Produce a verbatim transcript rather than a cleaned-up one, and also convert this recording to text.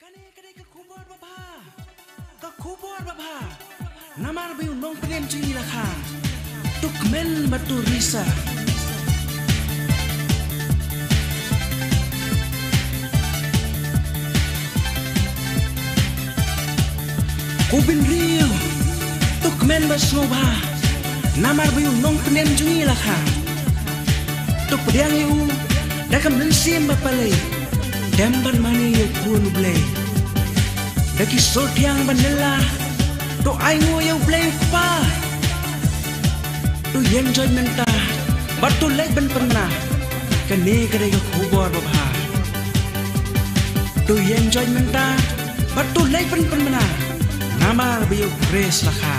Ka khubor babha. Ka khubor babha. Namar ba u nongpynim jong ngi la kha. To kmen bad to risa. Ko bynriew. To kmen bad sngewbha. Namar ba u nongpynim jong ngi la kha. To pdiang ïa u da ka mynsiem ba palei. Dem ban mane ïa u Khun U Blei. Da ki sur thiang ban ïalah. To ainguh ïa U Blei U Kpa. To ïeng joit mynta bad to leit ban pynbna. Kane ka dei ka khubor babha. To ïeng joit mynta bad to leit ban pynbna. Namar ba ïa U Khrist la kha.